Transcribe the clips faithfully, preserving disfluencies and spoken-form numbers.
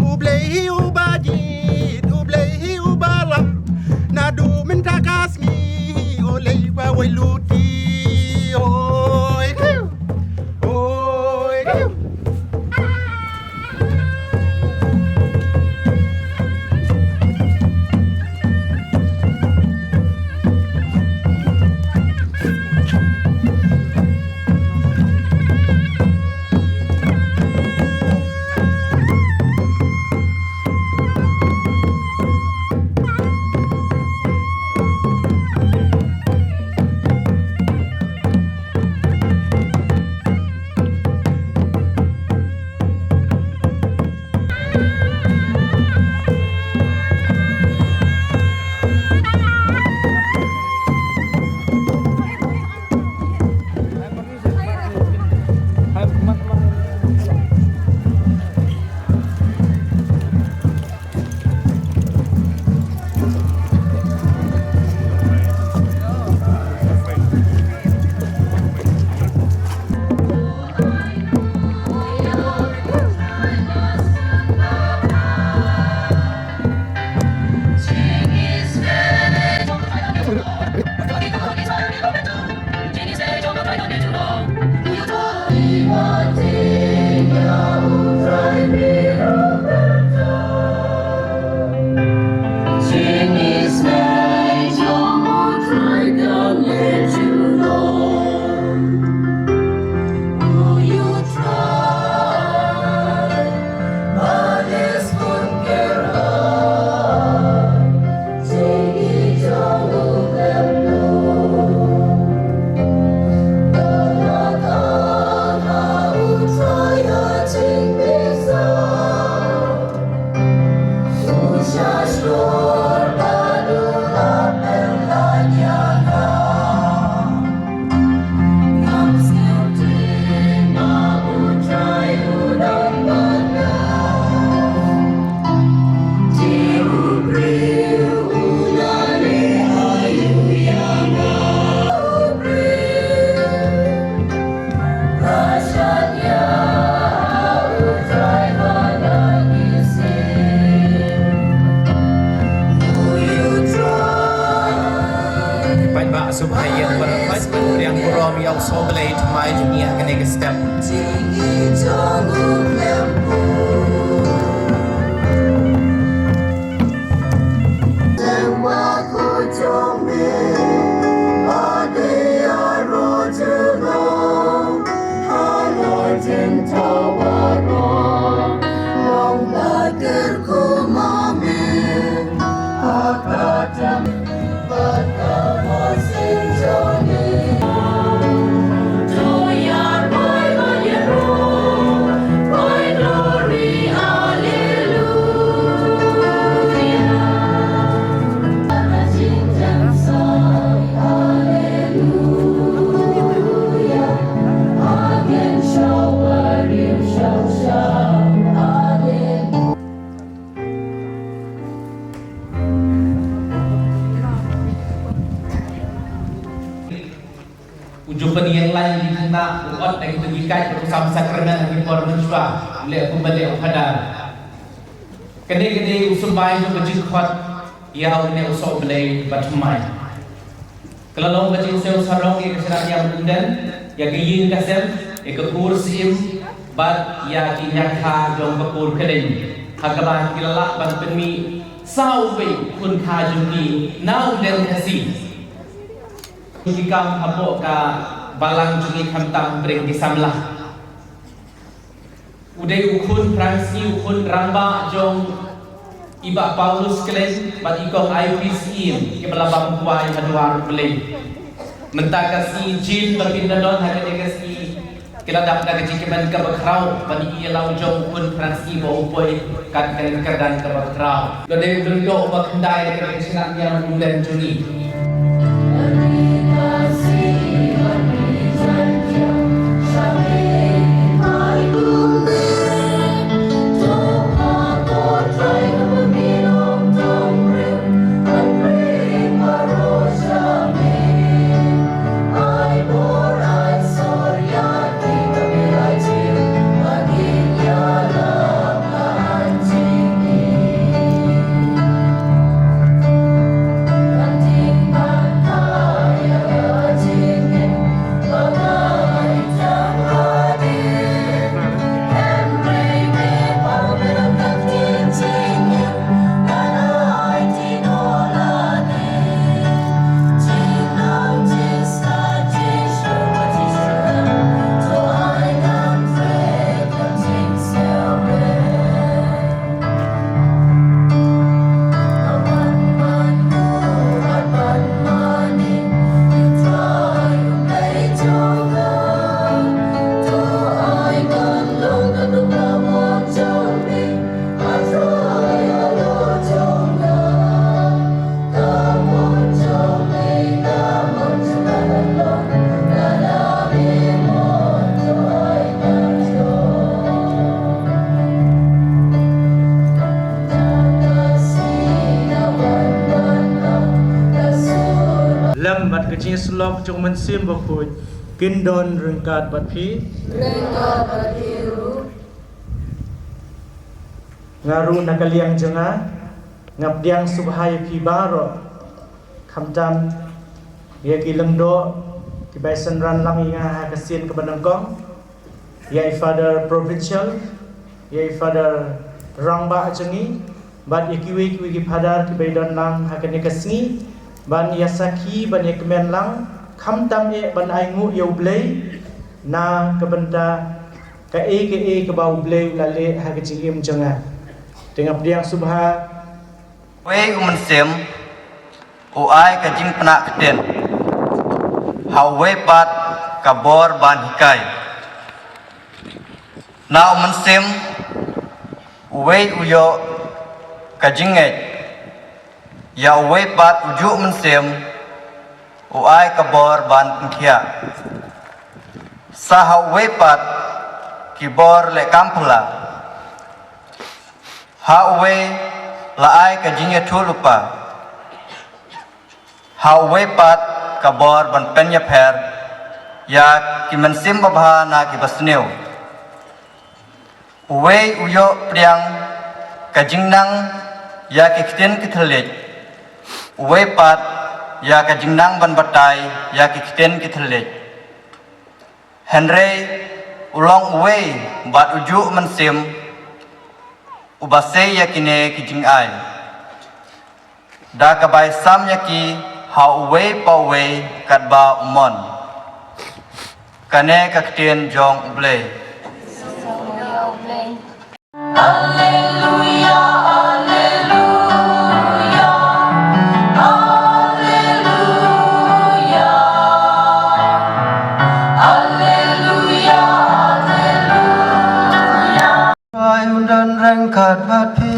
U Blei hi uba jied, U Blei hi uba lam. Naduh mynta ka sngi, U Blei ba wei luti. Oi, oi. Paidbah sngewbha ïa pyrshah pyrshah ïa u burom ïa u Sohblei thymmai jingïa kane ka step. Pynïeng lai ïa ki khynnah, u ot ïa ki tu ki kait, u sam sakramen ha ki por mynshuwa, u leh kumba leh u phadar. Kane ka dei u symbai jong ka jingkhot ïa une u soh Blei bathymmai. Ka la long ka jingsngew sarong ïa ka shnat ïam umden, ïa ka ïing ka sem, ïa ka kur syiem, bad ïa ki ñiangkha jong ka kur kdeng. Ha kaba ki la lah ban pynmih sa uwei u khun kha jong ki na umden Khasi. Ki kam hapoh ka balang jong ngi khamtam pyrshang ki samla. U dei u khun phrang sngi, u khun rangbah jong i Bah Paulus Klein bad i Kong Ivy Syiem, kiba la bam kwai ha dwar U Blei. Mynta ka sngi jin ba kin da don ha kane ka sngi, ki la dap da ka jingkmen kaba khraw ban ïa la u jong u khun phrang sngi ba u poi kat kane ka kyrdan kaba khraw. Lada u don ïoh ba khyndai da ka shnat ïam umden jong ngi. Lem bad ka jingïasyllok jong u Mynsiem Bakhuid kin don ryngkat bad phi. Ryngkat bad phi ruh. Nga ruh na ka liang jong nga, nga pdiang sngewbha ïa phi baroh. Khamtam ïa ki lyngdoh kiba ïasynran lang ïa nga ha ka sien kaba nyngkong, ïa i Father Provincial, ïa i Father Rangbah jong ngi, bad ïa kiwei kiwei ki Father kiba ïadon lang ha kane ka sngi ban ïasakhi, ban ïakmen lang, khamtam eh ban ainguh ïa U Blei na ka bynta kaei kaei kaba U Blei u la leh ha ka jingim jong nga. Te nga pdiang sngewbha. Uwei u Mynsiem u ai ka jingpynah ktien, ha uwei pat ka bor ban hikai. Na u Mynsiem uwei u ïoh ka jingngeit, ïa uwei pat ujuh u Mynsiem u ai ka bor ban pynkhiah. Sa ha uwei pat ki bor leh kam phylla. Ha uwei la ai ka jingïathuhlypa. Ha uwei pat ka bor ban pynïapher ïa ki mynsiem babha na ki basniew. Uwei u ïoh pdiang ka jingnang ïa ki ktien ki thylliej, uwei pat ïa ka jingnang ban batai ïa ki ktien ki thylliej. Hynrei u long uwei bad ujuh u Mynsiem uba sei ïa kine ki jingai, da kaba ai sam ïa ki ha uwei pa uwei katba u mon. Kane ka ktien jong U Blei. Alleluia, alleluia, alleluia, alleluia, alleluia. Ai un don ryngkat bad phi.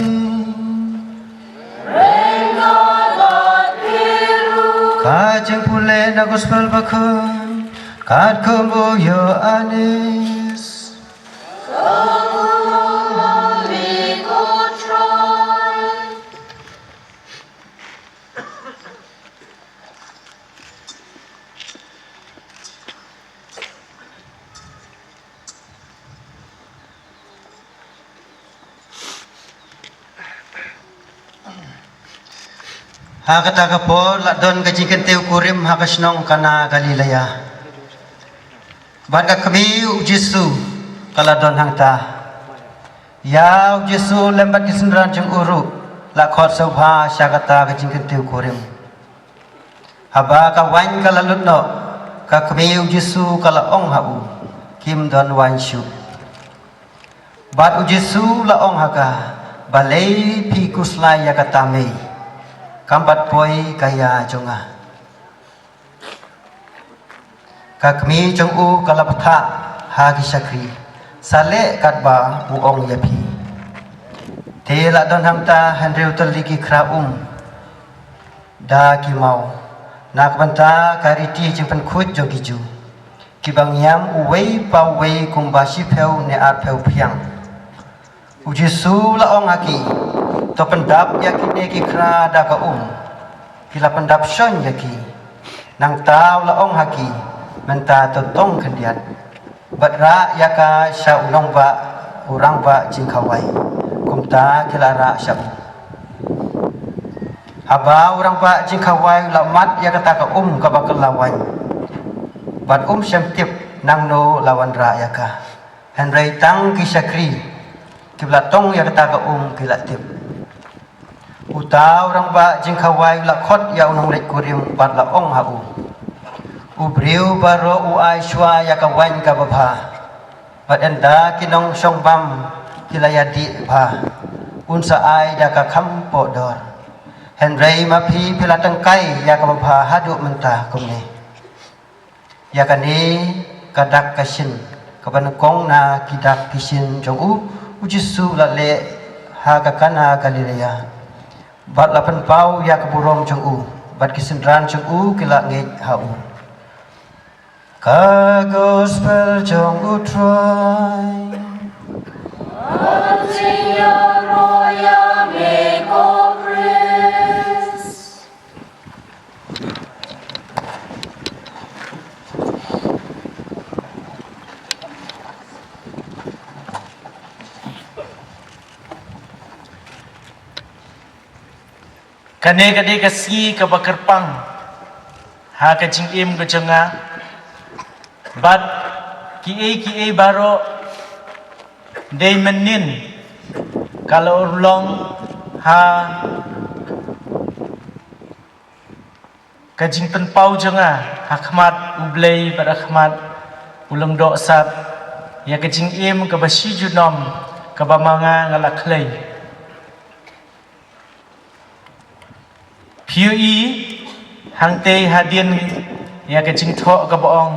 Ka jingpule na Gospel Bakhuid katkum u Ïoannis. Ha kata ka por la don ka jingkyntiew kurim ha ka shnong Kana Galilea. Bad ka kmie u Jisu ka la don hangta. Ïa u Jisu lem bad ki synran jong u ruh la khot sngewbha sha kata ka jingkyntiew kurim. Haba ka waiñ ka la lut noh, ka kmie u Jisu ka la ong ha u, "Kim don waiñ shuh." Bad u Jisu la ong ha ka, "Balei phi khuslai ïa kata mei? Kam pat poi ka ïa jong nga." Ka kmie jong u ka la bthah ha ki shakri, "Sa leh katba u ong ïa phi." Te la don hangta hynriew tylli ki khra um da ki maw, na ka bynta ka riti jingpynkhuid jong ki Jiw, kiba ngiam uwei pa uwei kumba shiphew ne arphew phiang. U Jisu la ong ha ki, "To pyndap ïa kine ki khra da ka um." Ki la pyndap shon ïa ki. Nangta u la ong ha ki, "Mynta to tong khyndiat bad rah ïa ka sha u nongbah, u rangbah jingkhawai." Kumta ki la rah sha u. Haba u rangbah jingkhawai u la mad ïa kata ka um kaba kylla waiñ, bad um shym tip nangno la wanrah ïa ka. Hynrei tang ki shakri kiba la tong ïa kata ka um ki la tip. Uta u rangbah jingkhawai u la khot ïa u nongleit kurim bad la ong ha u, "U briew baroh u ai shuwa ïa ka waiñ kaba bha, bad ynda ki nongshong bam ki la ïadih bha, un sa ai da ka kham poh dor. Hynrei ma phi, phi la tyngkai ïa kaba bha haduh mynta kumne." Ïa kane ka dak ka shin kaba nyngkong na ki dak ki shin jong u, u Jisu la leh ha ka Kana Galilea, bad la pynpaw ïa ka burom jong u, bad ki synran jong u ki la ngeit ha u. Ka gospel jong u Trai. Kane ka dei ka sngi kaba kyrpang ha ka jingim ka jong nga. Bad kiei kiei baroh dei mynnin ka la urlong ha ka jingpynpaw jong nga ha khmat U Blei bad ha khmat u Lyngdoh Sap, ïa ka jingim kaba shi junom kaba ma nga nga la khlei. Phi ïohi hangtei hadien ïa ka jingthoh kaba ong,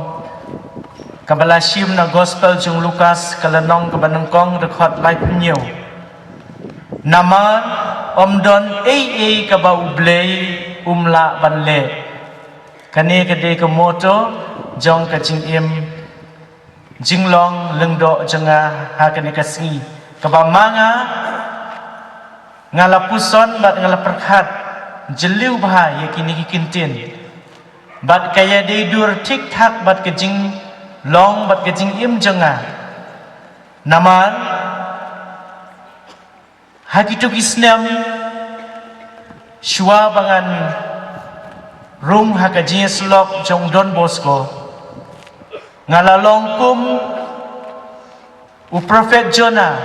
kaba la shim na gospel jong Lukas ka lynnong kaba nyngkong dkhot laiphew hynñiew. Namar ym don ei ei kaba U Blei um lah ban leh. Kane ka dei ka motto jong ka jingim jinglong lyngdoh jong nga ha kane ka sngi, kaba ma nga nga la puson bad nga la pyrkhat jylliew bha ïa kine ki kyntien. Bad ka ïadei dur thik thak bad ka jinglong bad ka jingim jong nga. Namar ha kito ki snem shuwa ba ngan rung ha ka jingïasyllok jong Don Bosco, nga la long kum u prophet Jonah,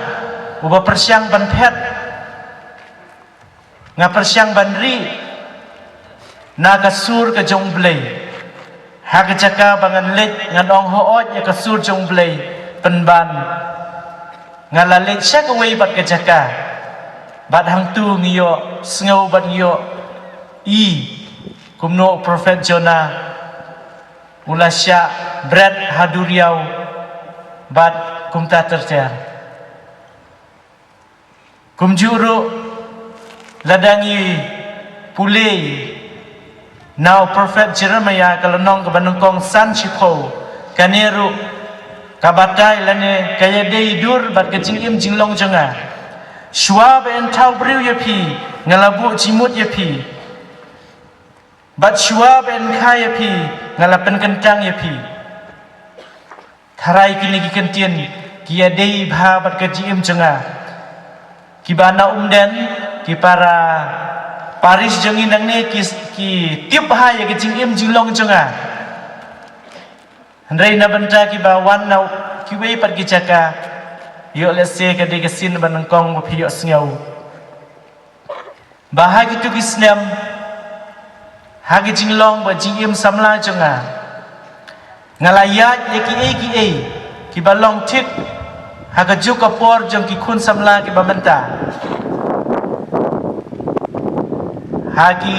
uba pyrshang ban phet. Nga pyrshang ban rieh na ka sur ka jong U Blei. Ha ka jaka ba ngan leit ngan ong hooid ïa ka sur jong U Blei, pynban nga la leit sha kawei pat ka jaka. Bad hangtu ngi ïoh sngew bad ngi ïohi kumno u prophet Jonah u la shah bret ha duriaw bad kumta ter ter. Kumjuh ruh lada ngi pule na u prophet Jeremiah ka lynnong kaba nyngkong san shiphew, kane ruh ka batai lane ka ïadei dur bad ka jingim jinglong jong nga. Shuwa ba yn thaw briew ïa phi, nga la buh jingmut ïa phi. Bad shuwa ba yn kha ïa phi, nga la pynkyntang ïa phi. Tharai kine ki kyntien ki ïadei bha bad ka jingim jong nga. Kiba na Umden ki para parish jong ngi nangne ki, ki tip bha ïa ka jingim jinglong jong nga. Hynrei na bynta kiba wan na kiwei pat ki jaka, ïoh lehse ka dei ka sien ba nyngkong ba phi ïohsngew ba ha kitu ki snem, ha ki jinglong bad jingim samla jong nga, nga la ïaid ïa kiei kiei kiba long thik ha ka juk ka por jong ki khun samla kiba mynta, ha ki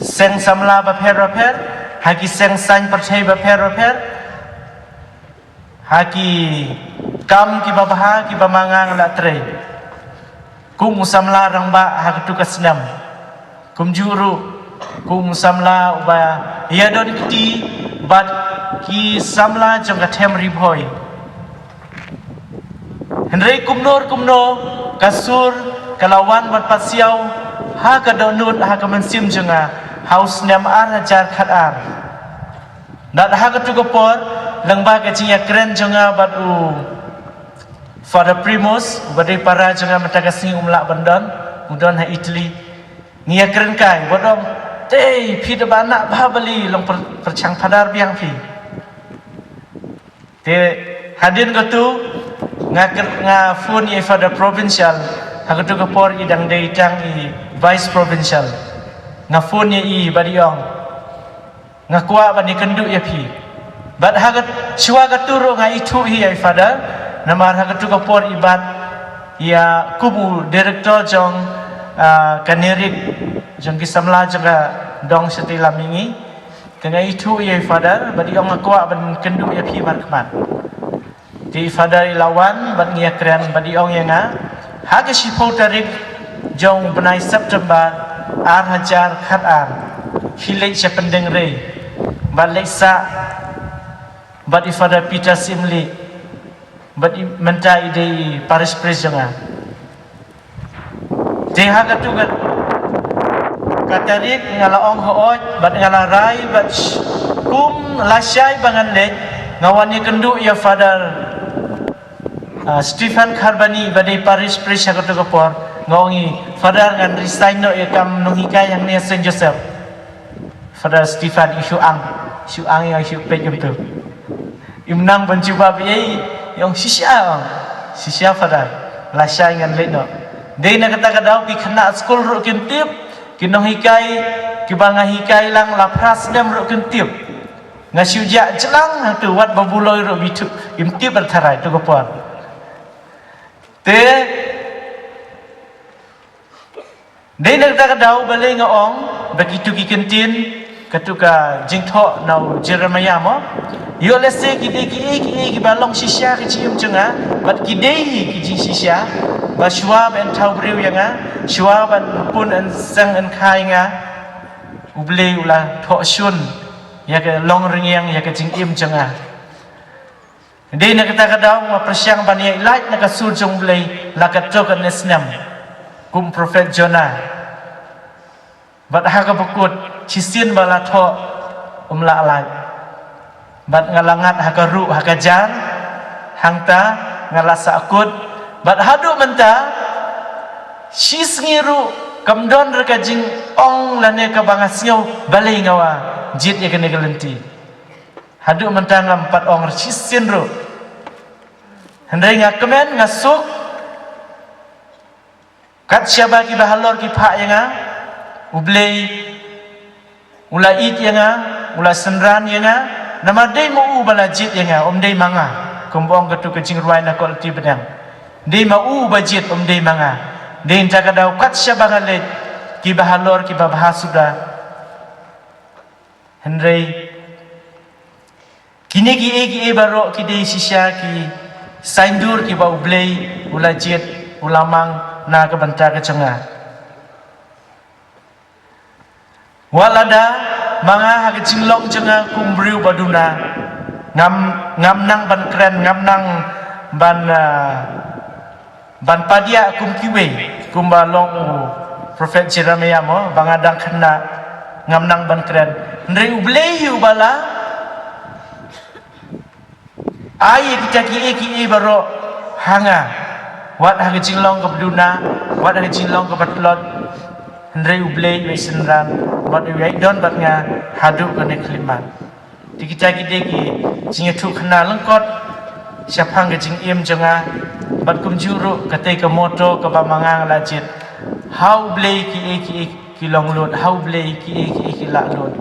seng samla bapher bapher, ha ki seng saiñ pyrthei bapher bapher, ha ki kam kiba bha kiba ma nga nga la trei kum u samla rangbah ha katu ka snem. Kumjuh ruh kum u samla uba ïadon kti bad ki samla jong ka them Ri Bhoi. Hynrei kumno kumno ka sur ka la wan bad pasiaw ha ka dohnud ha ka mynsiem jong nga ha u snem ar hajar khat ar. Bad ha katu ka por, lyngba ka jingïakren jong nga bad u Father Primos, uba dei para jong nga mynta ka sngi um lah ban don, u don ha Italy. Ngi ïakren kai, u ong, "Tei, phi da ba nah bha bali, long pyr-, pyrshang Father biang phi." Te hadien katu, nga ker-, nga phone ïa i Father Provincial, ha katu ka por i dang dei tang i Vice Provincial. Nga phone ïa i bad i ong, "Nga kwah ban ïakynduh ïa phi." Bad ha ka, shuwa katu ruh nga ithuh hi ïa i Father, namar ha katu ka por i bat ïa kum u director jong, ah, ka NERIC, jong ki samla jong ka dong shatei lam ïa ngi. Te nga ithuh ïa i Father, bad i ong, "Nga kwah ban kynduh ïa phi markhmat." Te i Father i la wan bad ngi ïakren bad i ong ïa nga, "Ha ka shiphew tarik jong u bnai September ar hajar khat ar, phi leit sha Pyndengrei bad leit sah bad i Father Peter Syiemlieh, bad i, mynta i dei i parish priest jong nga." Te ha katu ka, ka tarik nga la ong hooid, bad nga la rai, bad sh-, kum lashai ba ngan leit, nga wan ïakynduh ïa Father, ah, Stephen Kharbani, ba dei parish priest ha katu ka por. Nga ong ïa i, "Father, ngan resign noh ïa ka kam nonghikai hangne ha Saint Joseph." Father Stephen i shu ang, shu ang ïa, shu peit kumtu. Im nang ban jubab ei, i ong, "Shisha," ong. "Shisha, Father, lashai ngan leit noh." Dei na kata ka daw ki khynnah skul ruh kin tip, ki nonghikai kiba nga hikai lang la phra snem ruh kin tip. Nga shu jah jlang hangtu, wat ba Buloi ruh im tip, im tip ar tharai tu ka por. Te dei na kata ka daw balei nga ong ba kitu ki kyntien, katu ka jingthoh na u Jeremiah mo, ïoh lehse ki dei kiei kiei kiba long shisha ka jingim jong nga, bad ki dei hi ki jingshisha ba shuwa ban thaw briew ïa nga, shuwa ban pun yn seng yn kha ïa nga, U Blei u la thoh shun ïa ka long ryngiang ïa ka jingim jong nga. Dei na kata ka daw nga pyrshang ban ïaid lait na ka sur jong U Blei la katto katne snem, kum u prophet Jonah. Bad ha kaba kut, shisien ba la thoh, um lah lait. Bad nga la ngat ha ka ruh ha ka jar, hangta nga la sahkut. Bad haduh mynta, shisngi ruh kam don re ka jingong lane kaba nga sngew balei nga wa jied ïa kane ka lynti. Haduh mynta ngam pat ong re shisien ruh. Hynrei nga kmen, nga suk. Kat shaba kiba halor ki phah ïa nga, U Blei u la ïeit ïa nga, u la synran ïa nga. Namar dei ma u ba la jied ïa nga, um dei ma nga. Kumba ong katu ka jingrwai na Quality Bneng. Dei ma u ba jied, um dei ma nga. Dei na kata ka daw kat shaba nga leit, kiba halor kiba bha suda. Hynrei kine kiei kiei baroh ki dei shisha ki saiñdur kiba U Blei u la jied, u la mang na ka bynta ka jong nga. Wat lada ma nga ha ka jinglong jong nga kum briew ba duna, ngam, ngam nang ban kren, ngam nang ban, ah, ban padiah kum kiwei, kumba long u prophet Jeremiah mo, ba nga dang khynnah, ngam nang ban kren. Hynrei U Blei hi uba la ai ïa kita kiei kiei baroh ha nga. Wat ha ka jinglong kaba duna, wat ha ka jinglong kaba tlot. Hynrei U Blei u ïai synran bad u ïai don bad nga haduh kane khyllipmat. Te kita ki dei ki jingïathuh khana lyngkot shaphang ka jingim jong nga bad kumjuh ruh katei ka motto kaba ma nga la jied: Ha U Blei kiei kiei ki long lut, ha U Blei kiei kiei ki lah lut.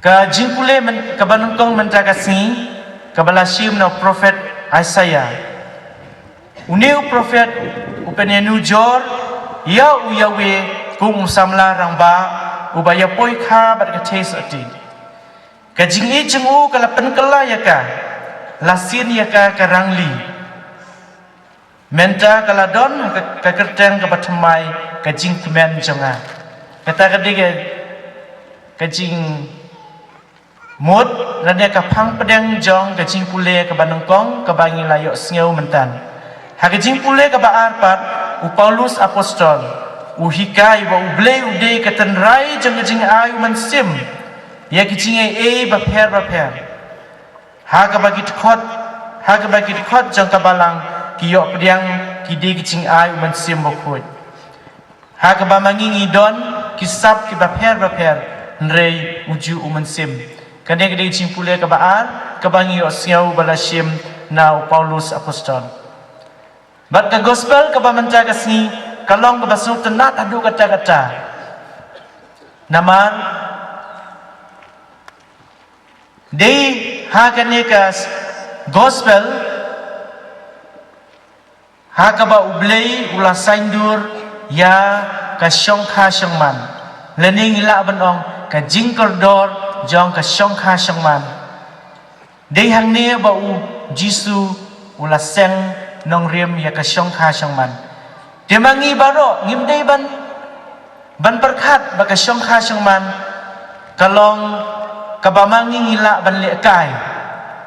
Ka jingpule myn-, kaba nyngkong mynta ka sngi, kaba la shim na u prophet Isaiah. Une u prophet u pynïanujor ïa u Yahweh kum u samla rangbah uba ïapoikha bad ka theisotti. Ka jingïeit jong u ka la pynkylla ïa ka, la sien ïa ka ka rangli. Mynta ka la don ka, ka kyrteng kaba thymmai, Ka Jingkmen Jong Nga. Kata ka dei ka, ka jingmut lane ka phang pdeng jong ka jingpule kaba nyngkong kaba ngi la ïohsngew mynta. Ha ka jingpule kaba ar pat, u Paulus apostol u hikai ba U Blei u dei ka tynrai jong ka jingai u mynsiem ïa ki jingaiei bapher bapher. Ha kaba ki dkhot, ha kaba ki dkhot jong ka balang ki ïoh pdiang ki dei ki jingai u mynsiem bakhuid. Ha kaba ma ngi ngi don ki sap kiba pher bapher, hynrei u juh u mynsiem. Kane ka dei ka jingpule kaba ar kaba ngi ïohsngew ba la shim na u Paulus apostol. Bad ka gospel kaba mynta ka sngi ka long kaba sngewtynnat haduh katta katta. Namar dei ha kane ka s-, gospel ha kaba U Blei u la saiñdur ïa ka shongkha shongman, lane ngi lah ban ong ka jingkordor jong ka shongkha shongman. Dei hangne ba U Jisu u la seng nongrim ïa ka shongkha shongman. Te ma ngi baroh ngim dei ban, ban pyrkhat ba ka shongkha shongman ka long kaba ma ngi ngi lah ban lehkai,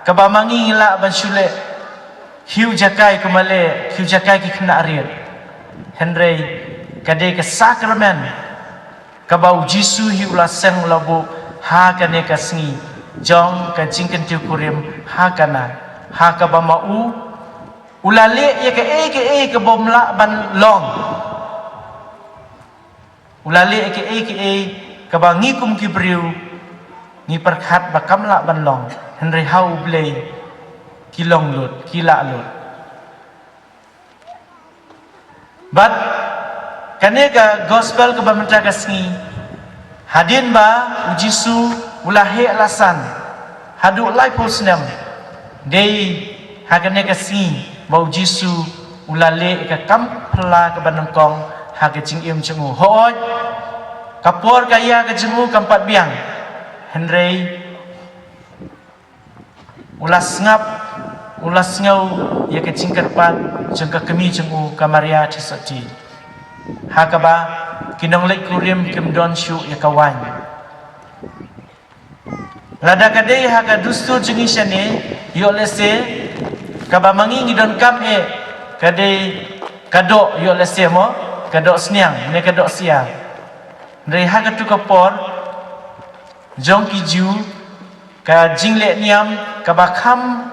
kaba ma ngi ngi lah ban shu leh khiew jakai kumba leh khiew jakai ki khynnah rit. Hynrei ka dei ka sakramen kaba U Jisu hi u la seng, u la buh ha kane ka sngi jong ka jingkyntiew kurim ha Kana, ha kaba ma u u la leh ïa kaei kaei kaba ym lah ban long. U la leh ïa kaei kaei kaba ngi kum ki briew ngi pyrkhat ba kam lah ban long, hynrei ha U Blei ki long lut, ki lah lut. Bad kane ka gospel kaba mynta ka sngi, hadien ba U Jisu u la heh la san haduh laiphew snem, dei ha kane ka sngi ba U Jisu u la leh ka kam phylla kaba nyngkong ha ka jingim jong u. Hooid, ka por ka ïa ka jong u kam pat biang, hynrei u la sngap, u la sngew ïa ka jingkyrpad jong ka kmie jong u ka Maria Theisotti. Ha kaba ki nongleit kurim kim don shuh ïa ka waiñ. Lada ka dei ha ka dustur jong ngi shane, ïoh lehse kaba ma ngi ngi donkam eh ka dei ka doh, ïoh lehse mo, ka doh sniang ne ka doh sia. Hynrei ha katu ka por jong ki Jiw, ka jingleh niam kaba kham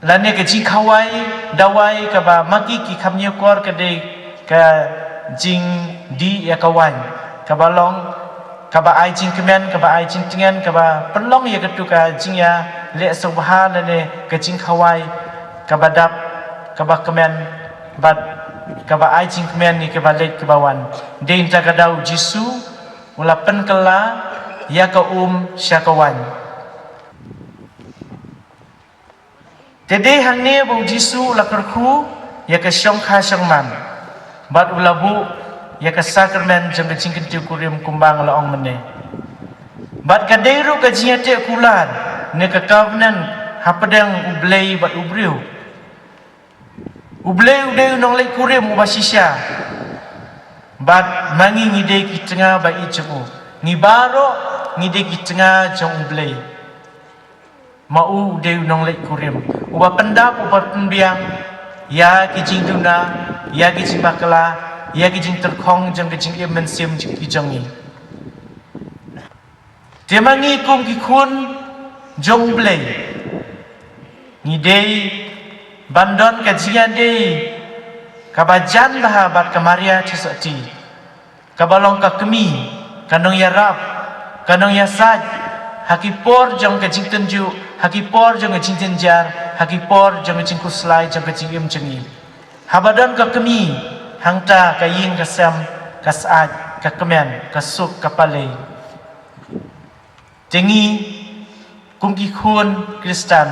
lane ka jingkhawai dawai kaba ma ki ki kham ñiewkor ka dei ka jingdih ïa ka waiñ, kaba long, kaba ai jingkmen, kaba ai jingtngen, kaba pynlong ïa katu ka jingïaleh sngewbha lane ka jingkhawai kaba dap, kaba kmen, bad kaba ai jingkmen ïa kaba leit kaba wan. Dei na kata ka daw U Jisu u la pynkylla ïa ka um sha ka waiñ. Te dei hangne ba U Jisu u la kyrkhu ïa ka shongkha shongman, bad u la buh ïa ka sakramen jong ka jingkyntiew kurim kumba nga la ong mynne. Bad ka dei ruh ka jingïateh kular ne ka covenant hapdeng U Blei bad u briew. U Blei u dei u nongleit kurim uba shisha, bad ma ngi ngi dei ki tnga ba ïeit jong u. Ngi baroh ngi dei ki tnga jong U Blei. Ma u u dei u nongleit kurim uba pyndap, uba pynbiang ïa ki jingduna, ïa ki jingbakla, ïa ki jingtyrkhong jong ki jingim mynsiem jong ki jong ngi. Te ma ngi kum ki khun jong U Blei, Ngi dei ban don ka jingïadei kaba jan bha bad ka Maria Theisotti, kaba long ka kmie, ka nongïarap, ka nongïasaid, ha ki por jong ka jingtynjuh, ha ki por jong ka jingjynjar, ha ki por jong ka jingkhuslai jong ka jingim jong ngi. Haba don ka kmie, hangta ka ïing ka sem, ka syaid, ka kmen, ka suk, ka palei. Te ngi, kum ki khun Khristan,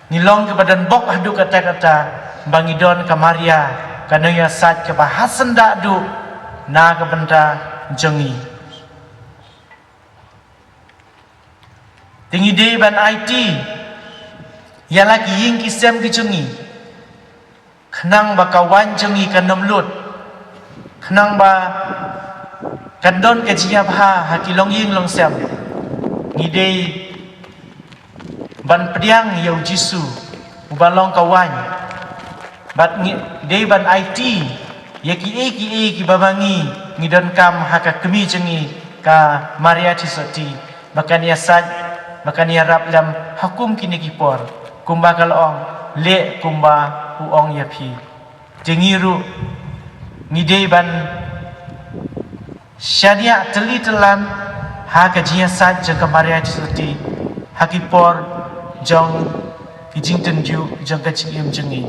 ngi long kiba don bok haduh katta katta, ba ngi don ka Maria, ka nongïasaid kaba hasyndah duh na ka bynta jong ngi. Te ngi dei ban aiti ïa la ki ïing ki sem ki jong ngi, khnang ba ka waiñ jong ngi kan ym lut, khnang ba kan don ka jingïabha ha ki longïing longsem. Ngi dei ban pdiang ïa u Jisu, uba long ka waiñ. Bad ngi dei ban aiti ïa kiei kiei kiba ma ngi, ngi donkam ha ka kmie jong ngi, ka Maria Theisotti, ba kan ïasaid, ba kan ïarap lem ha kum kine ki por, kumba ka la ong, leh kumba u ong ïa phi. Te ngi ruh, ngi dei ban shaniah tylli tyllan ha ka jingïasaid jong ka Maria Theisotti, ha ki por jong ki jingtynjuh jong ka jingim jong ngi.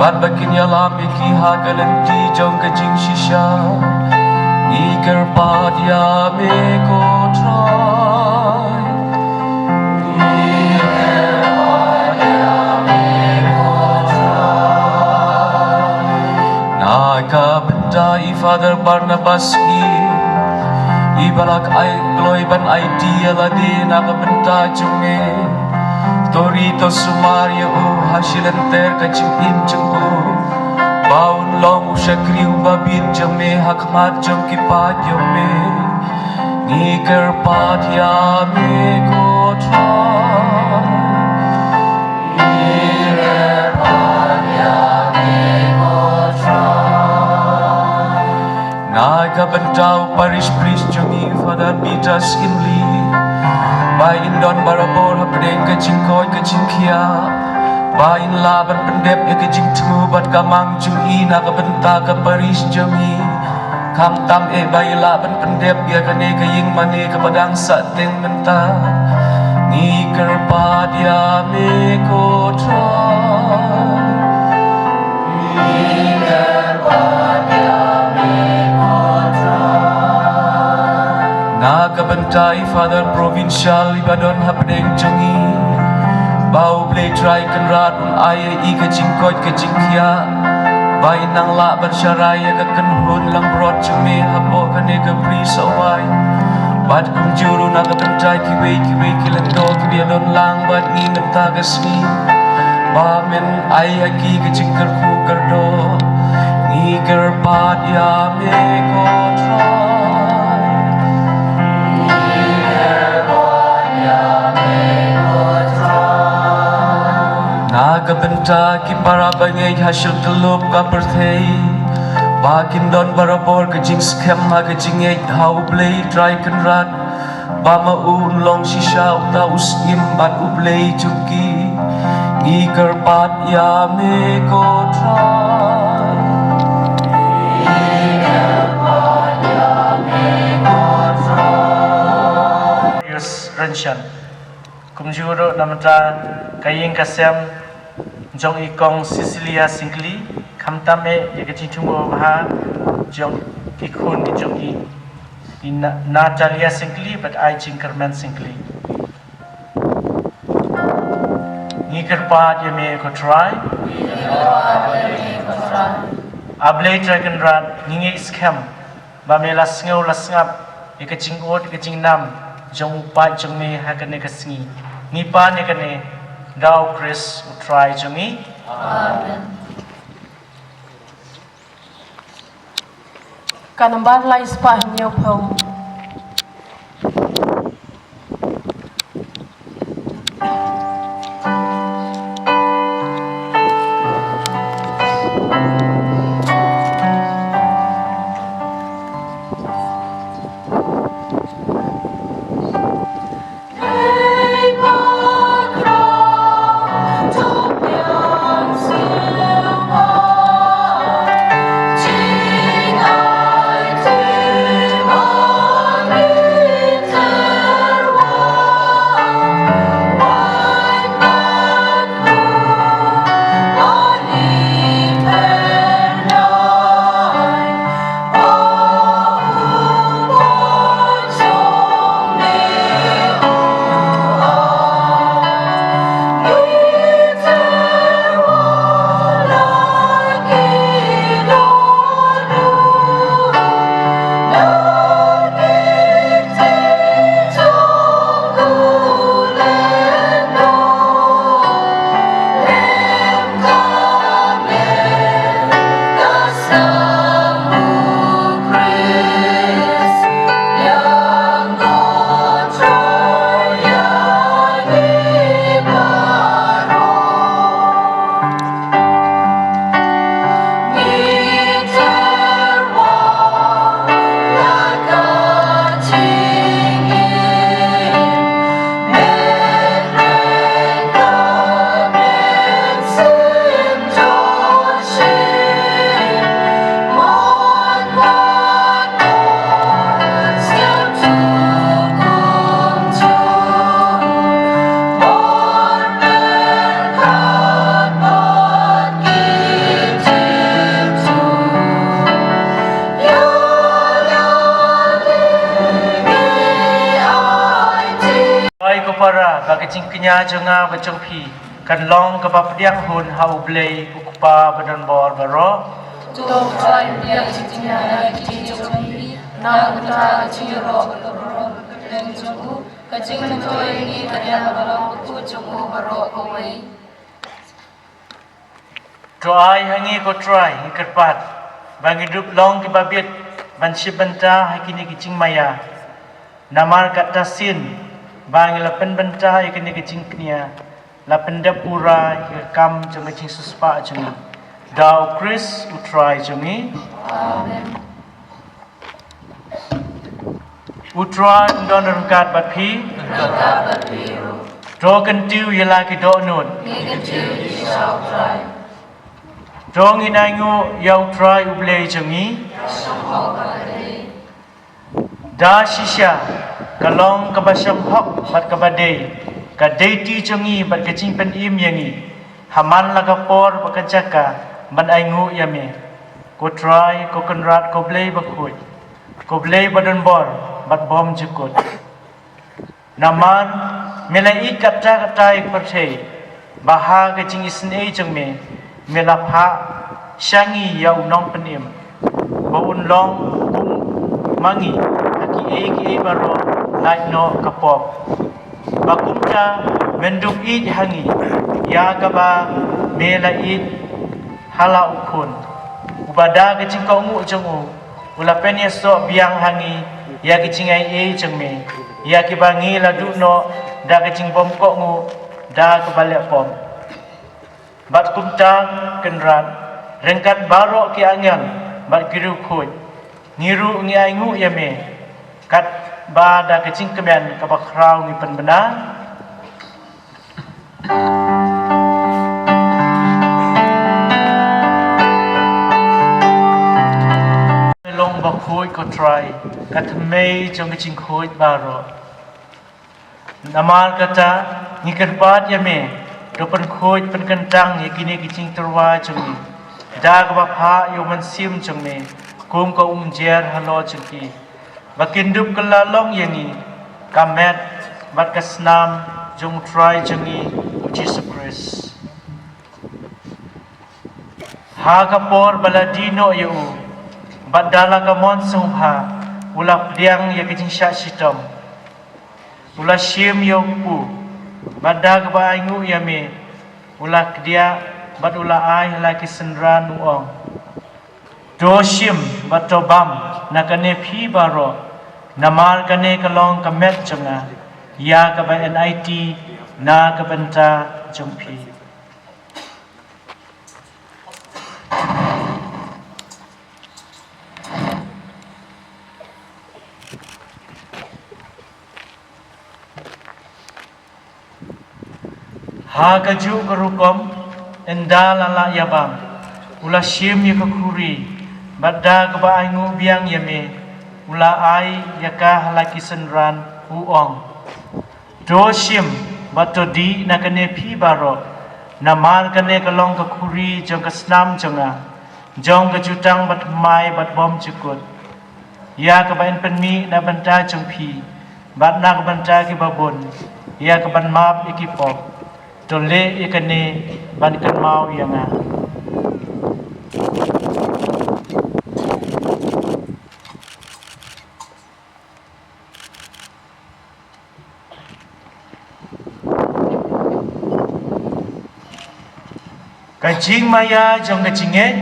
Bad ba kin ïalam ïa ki ha ka lynti jong ka jingshisha. Ngi kyrpad ïa me ko Trai. Na ka bynta i Father Barnabas Kim, i ba la ai kloi ban aiti ïa lade na ka bynta jong me. To ri to sumar ïa u ha shilynter ka jingim jong u, ba un long u shakri uba bit jong me ha khmat jong ki paid jong me. Ngi kyrpad ïa me ko Trai. Ngi kyrpad ïa me ko Trai. Na ka bynta u parish priest jong ngi Father Peter Syiemlieh, ba in don barabor hapdeng ka jingkoit ka jingkhiah, ba in lah ban pyndep ïa ka jingthmu bad ka mang jong i na ka bynta ka parish jong ngi. Khamtam eh ba i lah ban pyndep ïa kane ka ïing mane kaba dang sahteng mynta. Ngi kyrpad ïa me ko Trai. Ngi kyrpad ïa me ko Trai. Na ka bynta i Father Provincial iba don hapdeng jong ngi, ba U Blei Trai Kynrad un ai ïa i ka jingkoit ka jingkhiah, ba in nang lah ban sharai ïa ka kynhun langbrot jong me hapoh kane ka bri Sawai. Bad kumjuh ruh na ka bynta kiwei kiwei ki lyngdoh kiba ïadon lang bad ngi mynta ka sngi, ba men ai ha ki ka jingkyrkhu kyrdoh. Ngi kyrpad ïa me ko Trai. Na ka bynta ki para bangeit ha shilynter ka pyrthei, ba kin don barabor ka jingskhem ha ka jingngeit ha U Blei Trai Kynrad, ba ma u un long shisha uta u Syiem bad U Blei jong ki. Ngi kyrpad ïa me ko Trai. Yes, Renshan. Kumjuh ruh na ka bynta ka ïing ka sem jong i Kong Cecilia Syngkli, khamtam eh ïa ka jingthmu babha jong i khun i jong i, i Na-, Natalia Syngkli bad i Jingkyrmen Syngkli. Ngi kyrpad ïa me ko Trai. A Blei Trai Kynrad, ngi ngeit skhem ba me la sngew la sngap ïa ka jingud ka jingnam jong u paid jong me ha kane ka sngi. Ngi pan ïa kane da U Khrist U Trai jong ngi. Amen. Ka nambar lai spah hynñiew phew. Ai ko para, ba ka jingkñia jong nga bad jong phi kan long kaba pdiang hun ha U Blei U Kpa badonbor baroh. To Trai pdiang jingkñia ha ki jong phi na ka bynta ka jingïaroh baroh jong u, ka jingmyntoi ngi ka dei kaba long ka kut jong u baroh kawei. To ai ha ngi ko Trai, ngi kyrpad ba ngi dup long kiba bit ban shim bynta ha kine ki jingmaïa. Namar kata shisien ba ngi la pynbynta ïa kine ki jingkñia, la pyndep pura ïa ka kam jong ka jingsiewspah jong ngi. Da U Khrist U Trai jong ngi. Amen. U Trai un don ryngkat bad phi. Ryngkat bad phi ruh. To kyntiew ïa la ki dohnud. Ngi kyntiew ïa U Trai. To ngin ainguh ïa U Trai U Blei jong ngi. Ka shong hok bad ka dei Da shisha, ka long kaba shemphang bad kaba dei, ka dei ti jong ngi bad ka jingpynim ïa ngi, ha man la ka por bad ka jaka, ban ainguh ïa me. Ko Trai, ko Kynrad, ko Blei bakhuid, ko Blei badonbor bad bymjukut. Namar me la ïeit katta katta ïa ka pyrthei, ba ha ka jingisynei jong me, me la phah sha ngi ïa u nongpynim, ba un long kum ma ngi ha kiei kiei baroh, lait noh ka pop. Ba kumta men dup ïeit ha ngi, ïa kaba me la ïeit ha la u Khun, uba da ka jingkohnguh jong u, u la pynïasoh biang ha ngi ïa ki jingaiei jong me, ïa kiba ngi la duh noh da ka jingbymkohnguh da kaba leh pop. Bad kumta, Kynrad, ryngkat baroh ki angel bad ki riewkhuid, ngi ruh ngi ainguh ïa me, katba da ka jingkmen kaba khraw ngi pynbna. Long bakhuid, ko Trai, ka thymmei jong ka jingkhuid baroh. Namar kata, ngi kyrpad ïa me, to pynkhuid pynkyntang ïa kine ki jingtyrwa jong ngi da kaba phah ïa u Mynsiem jong me kum ka umjer halor jong ki, ba kin dup kylla long ïa ngi ka met bad ka snam jong u Trai jong ngi, u Jisu Khrist. Ha ka por ba la die noh ïa u, bad da la ka mon sngewbha, u la pdiang ïa ka jingshah shitom. U la shim ïa u kpu, bad da kaba ainguh ïa me, u la kdiah, bad u la ai ha la ki synran, u ong: To shim bad to bam na kane phi baroh, namar kane ka long ka met jong nga, ïa kaba enai ti na ka bynta jong phi. Ha kajuh ka rukom, ynda la lah ïa bam, u la shim ïa ka khuri, bad da kaba ainguh biang ïa me, u la ai ïa ka ha la ki synran, u ong: To shim bad to dih na kane phi baroh, namar kane ka long ka khuri jong ka snam jong nga, jong ka jutang bathymmai bad bymjukut, ïa kaba yn pynmih na bynta jong phi bad na ka bynta kiba bun, ïa kaban map ïa ki pop. To leh ïa kane ban kynmaw ïa nga. Ka jingmaïa jong ka jingngeit.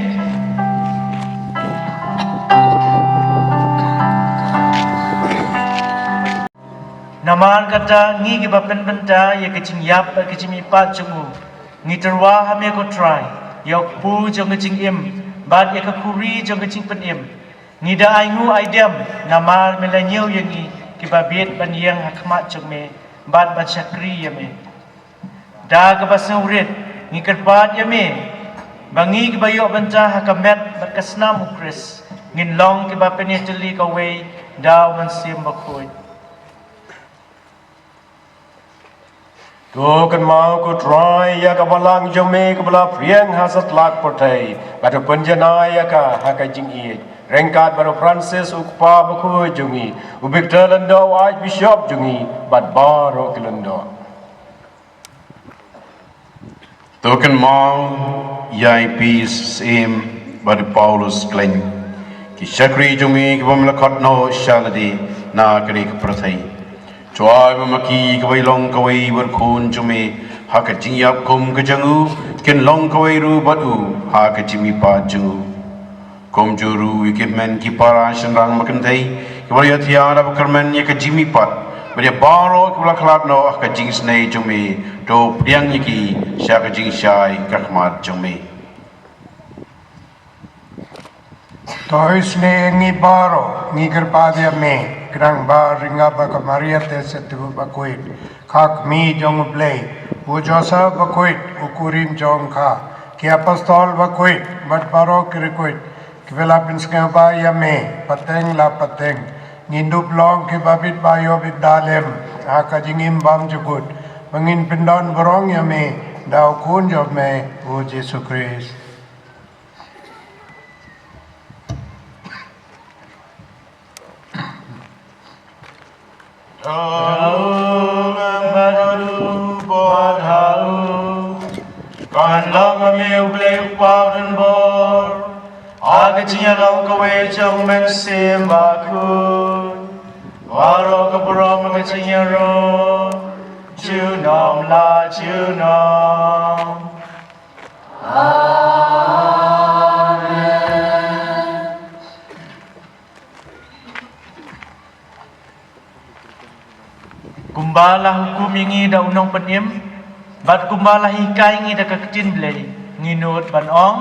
Namar kata, ngi kiba pynbynta ïa ka jingïap bad ka jingmihpat jong u, ngi tyrwa ha me, ko Trai, ïa u kpu jong ka jingim bad ïa ka khuri jong ka jingpynim. Ngi da ainguh aidem namar me la ñiew ïa ngi kiba bit ban ïeng ha khmat jong me bad ban shakri ïa me. Da kaba sngewrit, ngi kyrpad ïa me ba ngi kiba ïoh bynta ha ka met bad ka snam u Khrist, ngin long kiba pynïatylli kawei da u Mynsiem Bakhuid. To kynmaw, ko Trai, ïa ka balang jong me kaba la phriang ha satlak pyrthei, bad to pynjanai ïa ka ha ka jingïeit, ryngkat bad u Francis u kpa bakhuid jong ngi, u Victor Lyngdoh u Archbishop jong ngi, bad baroh ki lyngdoh. To kynmaw ïa i Pi Syiem bad u Paulus Khlaiñ, ki shakri jong me kiba me la khot noh sha lade na kane ka pyrthei. To ai ba ma ki kiba long kawei bad u Khun jong me ha ka jingïap kum ka jong u, kin long kawei ruh bad u ha ka jingmihpat jong u. Kumjuh ruh ïa ki hynmen ki para shynrang ba kynthei kiba la ïathiah da ba kyrmen ïa ka jingmihpat, bad ïa baroh kiba la khlad noh ha ka jingisynei jong me, to pdiang ïa ki sha ka jingshai ka khmat jong me. To isynei ïa ngi baroh, ngi kyrpad ïa me, khnang ba ryngkat bad ka Maria Theisotti Bakhuid, ka Kmie jong u Blei, u Joseph Bakhuid u kurim jong ka, ki apostol bakhuid bad baroh ki riewkhuid kiba la pynsngewbha ïa me pateng la pateng, Ngin dup long ki babit ba ïoh bit da lem ha ka jingim bymjukut, ba ngin pyndon burom ïa me da u Khun jong me, u Jisu Khrist. Kan long ma me U Blei u Kpa u donbor, ha ka jingïalong kawei jong U Mynsiem Bakhuid, baroh ka burom ka jingïaroh junom la junom. Amen. Kumba la hukum ïa ngi da u Nongpynim, bad kumba la hikai ngi da ka ktien Blei, ngi nud ban ong.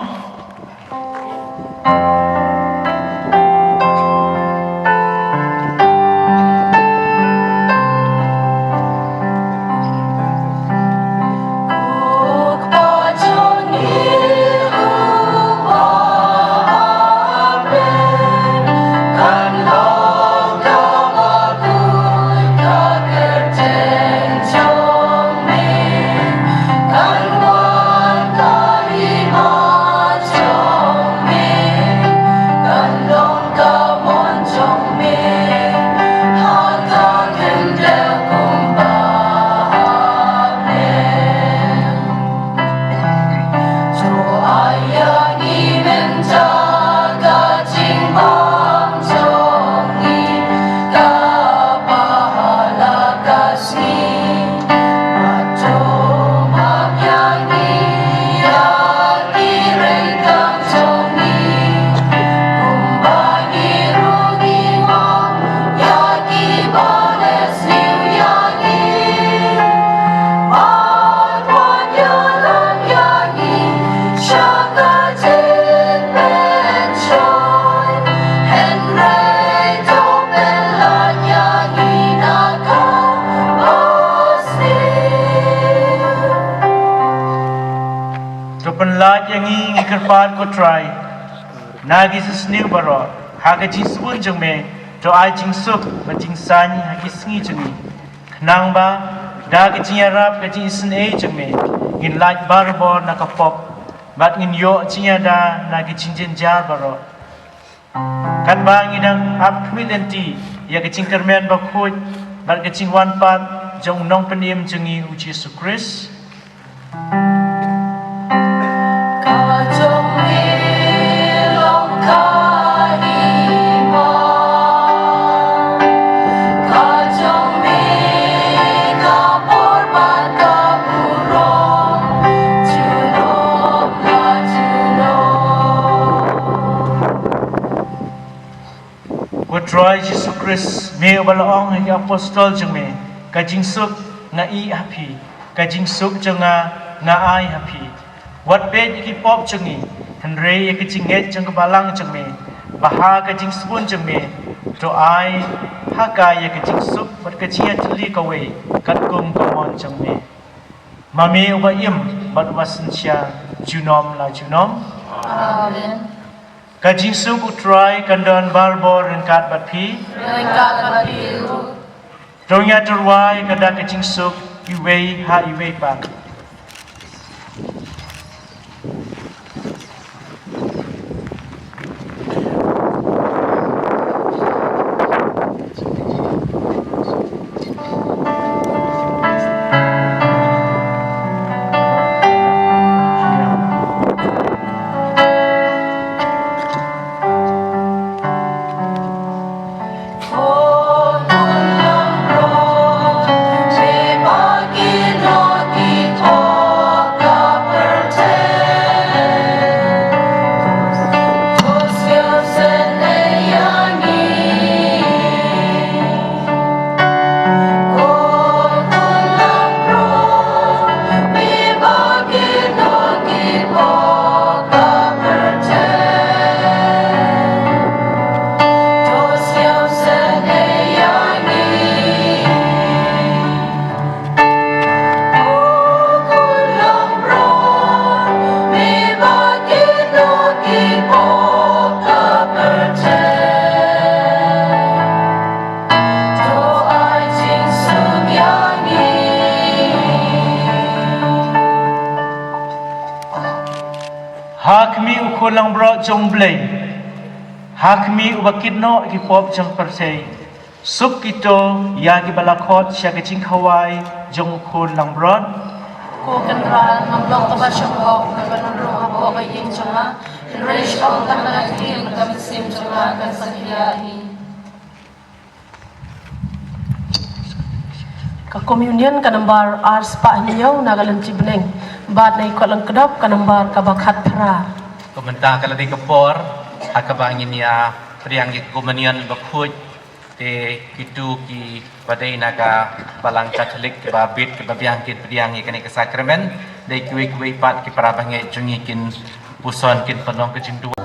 To pynlait ïa ngi, ngi kyrpad ko Trai, na ki jingsniew baroh, ha ka jingsbun jong me, to ai jingsuk bad jingsaiñ ha ki sngi jong ngi. Khnang ba da ka jingïarap ka jingisynei jong me, ngin lait barabor na ka pop, bad ngin ïoh jingïada na ki jingjynjar baroh. Katba ngi dang ap khmih lynti ïa ka jingkyrmen bakhuid bad ka jingwan pat jong u Nongpynim jong ngi u Jisu Khrist. Ko Trai Jisu Khrist, me uba la ong ha ki apostol jong me, ka jingsuk nga ïeh ha phi, ka jingsuk jong nga nga ai ha phi. Wat peit ïa ki pop jong ngi, hynrei ïa ka jingngeit jong ka balang jong me, ba ha ka jingsbun jong me, to ai ha ka ïa ka jingsuk bad ka jingïatylli kawei, katkum ka mon jong me. Ma me uba im bad uba synshar junom la junom. Amen. Ka jingsuk U Trai kan don barabor ryngkat bad phi. Ryngkat bad phi ruh. To ngin ïatyrwa ïa ka dak ka jingsuk iwei ha iwei pat. Ha khmih u khun langbrot jong U Blei, ha khmih uba kit noh ki pop jong pyrthei, suk kito ïa kiba la khot sha ka jingkhawai jong u khun langbrot. Ko Kynrad, ngam long kaba shong hok, kaba nang rung hapoh ka ïing jong nga, hynrei shu ong tang na ka ktien, ka mynsiem jong nga kan satia hi. Ka Communion ka nambar ar spah hynñiew na ka lynti bneng, bad na i kot lyngkdop ka nambar kaba khatphra. Kumta ka la dei ka por ha kaba ngin ïa pdiang ïa ka Communion bakhuid, te kito kiba dei na ka Balang Katholik kiba bit kiba biang kin pdiang ïa kane ka sakramen, dei kiwei kiwei pat ki para bangeit jong ngi kin puson kin pynlong ka jingduwai.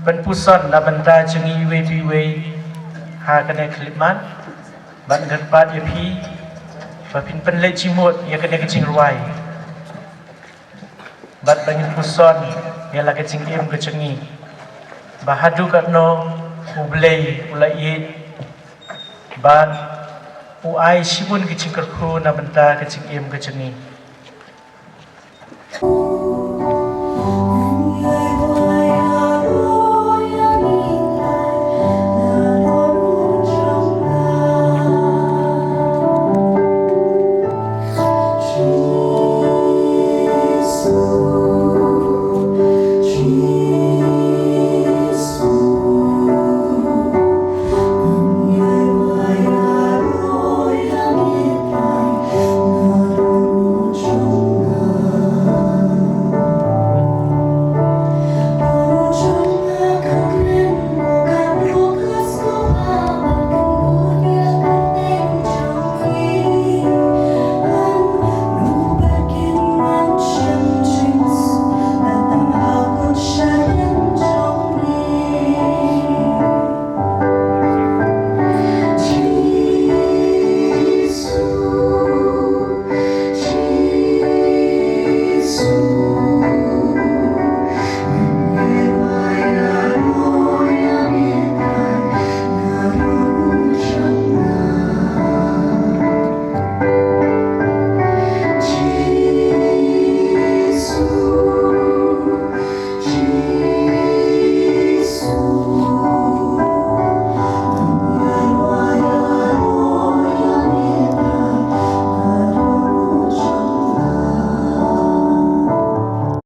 Ban puson na bynta jong ngi iwei pa iwei ha kane ka khyllipmat, ban kyrpad ïa phi ba phin pynleit jingmut ïa kane ka jingrwai. Bad ba ngin puson ïa la ka jingim ka jong ngi, ba haduh katno U Blei u la ïeit bad u ai shibun ki jingkyrkhu na bynta ka jingim ka jong ngi.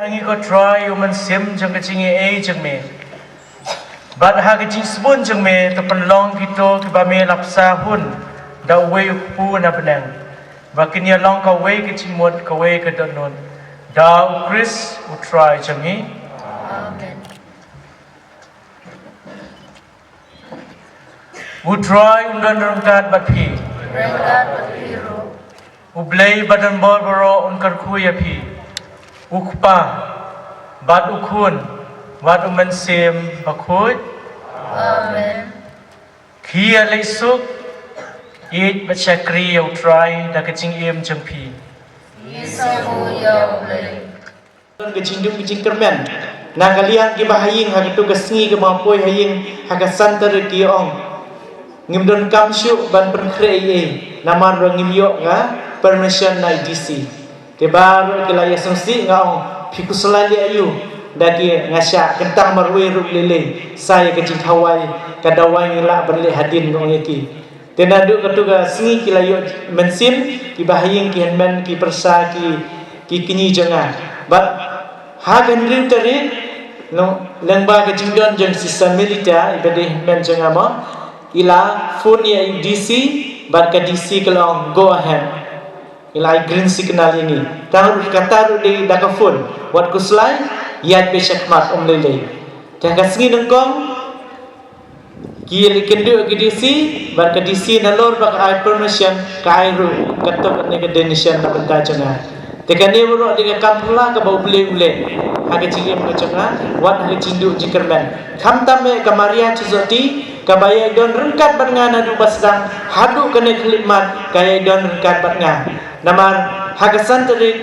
Ngi ko Trai u mynsiem jong ka jingaiei jong me. Bad ha ka jingsbun jong me to pynlong kito kiba me la bsa hun da uwei u kpu na bneng. ba kin ïa long kawei ka jingmut, kawei ka dohnud da U Khrist U Trai jong ngi. U Trai un don ryngkat bad phi. Ryngkat bad phi ruh. U Blei badonbor baroh un kyrkhu ïa phi. U Kpa bad U Khun bad U Mynsiem Bakhuid. Amen. Khie leit suk, ïeit bad shakri ïa U Trai da ka jingim jong phi. Ngi sngewnguh ïa U Blei. Ka jingduh ka jingkyrmen na ka liang kiba ha ïing ha kato ka sngi kaba nga poi ha ïing ha ka san tarik, ki ong ngim donkam shuh ban pynkhreh ei ei namar ba ngim ïoh ka permission na i D C. Te baroh ki la ïasngewsih, nga ong phi khuslai leh aïu, da ki nga shah kyntang marwei ruh lei lei, sa ïa ka jingkhawai ka dawai ngi lah ban leh hadien, nga ong ïa ki. Te naduh kato ka sngi ki la ïoh mynsiem kiba ha ïing, ki hynmen ki pyrsa, ki, ki kñi jong nga. Bad ha ka hynriew tarik, no, lyngba ka jingdon jong Sister Melita iba dei hynmen jong nga mo, i la phone ïa i D C bad ka D C ka la ong go ahead. I la ai green signal ïa ngi. Tang ruh kata ruh dei da ka phone. Wat khuslai, ïaid beit shakhmat, ym lei lei. Te ha ka sngi nyngkong ki ïa kynduh ki D C bad ka D C nalor ba ka ai permission, ka ai ruh kato kane ka donation na bynta jong nga. Te kane baroh dei ka kam phylla kaba U Blei u leh ha ka jingim ka jong nga, wat ha ka jingduh jingkyrmen. Khamtam eh ka Maria Chizoti kaba ïa don ryngkat bad nga naduh ba sdang haduh kane ka khyllipmat, ka ïa don ryngkat bad nga. Namar ha ka san tarik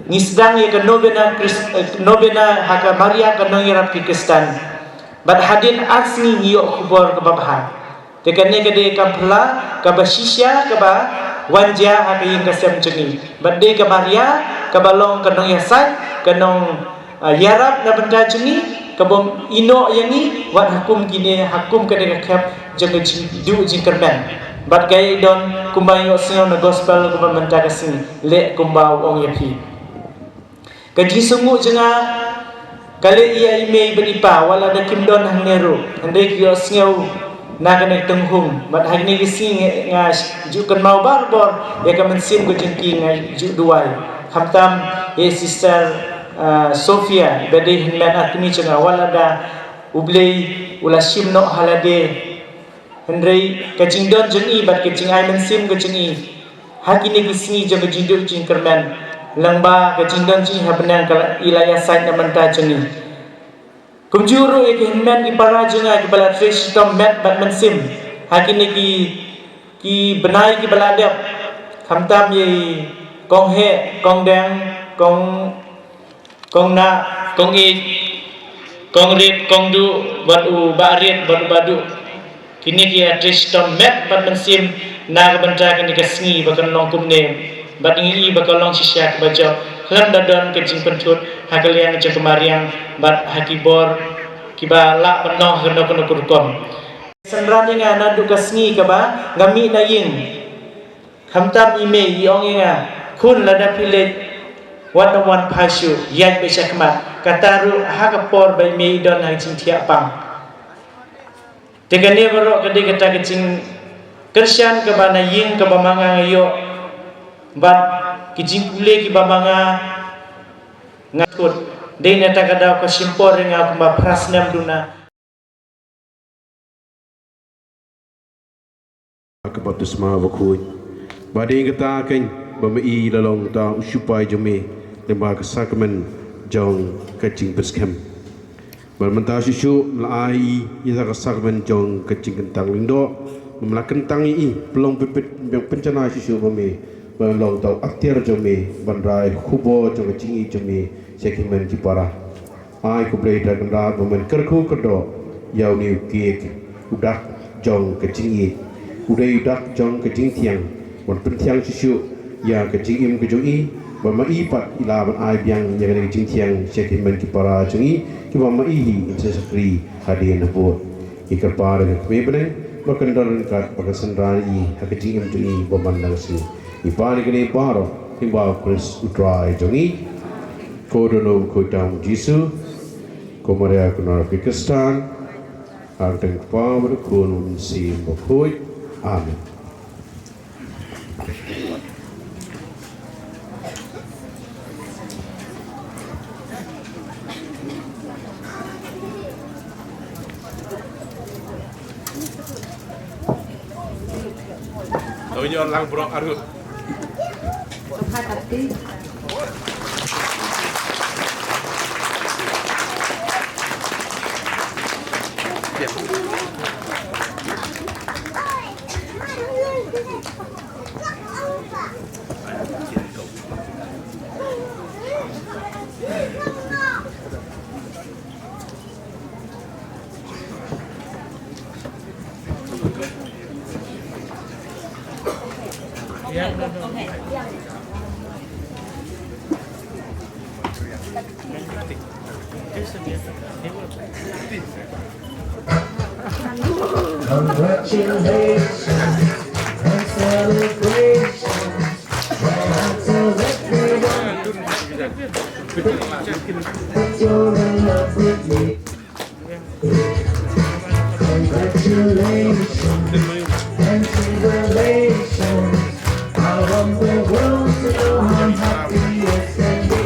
ngi sdang ïa ka novena Chris-, eh, novena ha ka Maria ka nongïarap ki Khristan. Bad hadien ar sngi ngi ïoh khubor kaba bha. Te kane ka dei ka kam phylla kaba shisha kaba wan jia ha ka ïing ka sem jong ngi. Bad dei ka Maria kaba long ka nongïasaid, ka nong, ah, ïarap na bynta jong ngi, kabym ïehnoh ïa ngi wat ha kum kine, ha kum kane ka khep jong ka jingduh jingkyrmen. Bad ka ïa don kumba ngi ïohsngew na gospel kumba mynta ka sngi, leh kumba u ong ïa phi. Ka jingsngewnguh jong nga ka leh ïa i mei bad i pa, wat la da kim don hangne ruh, hynrei ki ïohsngew na kane ka tynghung. Bad ha kine ki sngi nga, nga ju kynmaw barabor ïa ka mynsiem ka jong ki, nga ju duwai. Khamtam ïa i Sister, ah, Sophia, ba dei hynmen ar kmie jong nga, wat la da U Blei u la shim noh ha lade. Hynrei ka jingdon jong i bad ka jingai mynsiem ka jong i ha kine ki sngi jong ka jingduh jingkyrmen, lyngba ka jingdon jong i ha bneng, ka la, i la ïasaid na bynta jong i. Kumjuh ruh ïa ki hynmen ki para jong nga kiba la trei shitom met bad mynsiem ha kine ki, ki bnai kiba la dep. Khamtam ïa i Kong Heh, Kong Deng, Kong Kong Nah, Kong Ïeit, Kong Rit, Kong Duh, bad u Bah Rit, bad u Bah Duh. Kine ki ïa trei shitom met bad mynsiem na ka bynta kane ka sngi ba kan long kumne. Bad ngi i ba ka long shisha kaba jop, khlem da don ka jingpynthut ha ka liang jong ka mariang bad ha ki bor kiba lah pynlong ha kano kano ka rukom. Synran ïa nga naduh ka sngi kaba nga mih na ïing. Khamtam i mei i ong ïa nga, khun, lada phi leit, wat nym wan phai shuh, ïaid beit shakhmat. Kata ruh ha ka por ba i mei i don ha ka jingthiah pang. Te kane baroh ka dei kata ka jingkyrshan kaba na ïing kaba ma nga nga ïoh, bad ki jingpule kiba ma nga nga kut. Dei na kata ka daw ka shim por ïa nga kumba phra snem duna. Ka baptisma bakhuid. Ba dei kata kein ba ma i la long ta u sipai jong me lyngba ka sakramen jong ka jingpyrshah. Ba mynta shisha me la ai i ïa ka sakramen jong ka jingkyntang lyngdoh. Ba me la kyntang ïa i pynlong pynpynshitom shisha ba me, ba long ta u atiar jong me ban rai khubor jong ka jingïeit jong me sha ki hynmen ki para. Ai ko Blei Trai Kynrad ba men kyrkhu kyrdoh ïa une u cake, u dak jong ka jingïeit, u dei u dak jong ka jingthiang. Wan pynthiang shisha ïa ka jingim ka jong i, ba ma i pat i lah ban ai biang ïa kane ka jingthiang sha ki hynmen ki para jong i, kiba ma i hi in sa shakri hadien habud. Ngi kyrpad ïa ka kmie bneng ba kan don ryngkat bad kan synran ïa i ha ka jingim jong i ba man la ka sngi. Ngi pan ïa kane baroh lyngba u Khrist u Trai jong ngi. Ko Dohnud, ko Trai Jisu, ko Maria, ko Nongïarap ki Khristan, ha ka kyrteng u Kpa bad u Khun bad u Mynsiem Bakhuid. Amen. Oi, nyor lang brok arut. Congratulations and celebrations. Well, I tell everyone that you're in love with me. Congratulations and jubilations. I want the world to know I'm happy as can be.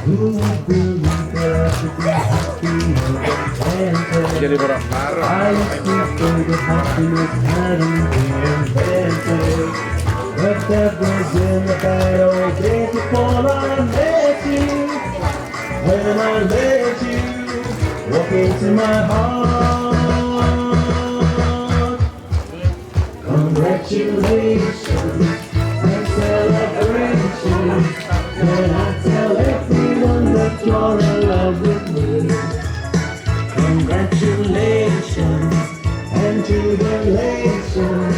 Who would believe that I could be happier than Santa? Jadi orang marah. I used to think that happiness hadn't been invented. But that was in the bad old days before I met you. When I let you walk into my heart. Congratulations and celebrations. When I tell everyone that you're in love with me. Congratulations and jubilations.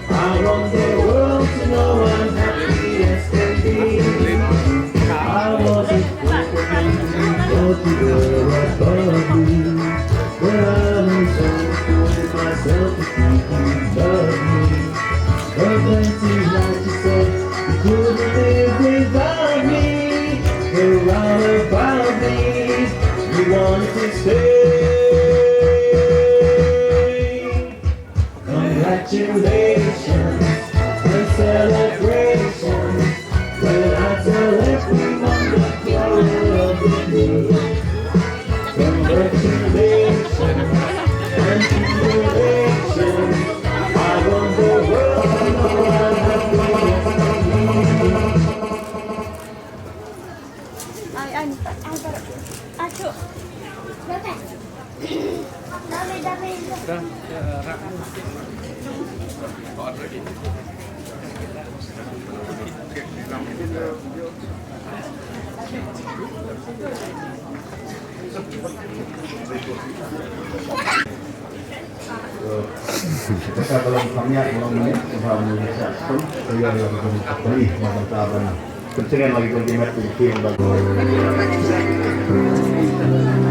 I want the world to know I'm happy as can be. I wasn't perfect, but you were above me. But I'm so proud of myself to think you love me. But then seems like you said you couldn't live without me. You're all about me. You wanted to stay. Congratulations and celebrations. When I tell everyone that you're in love with me. Congratulations and jubilations. I want the world to know I'm happy. Ai, ai, ai, ai, ai, ai, ai, ai, ai, ai,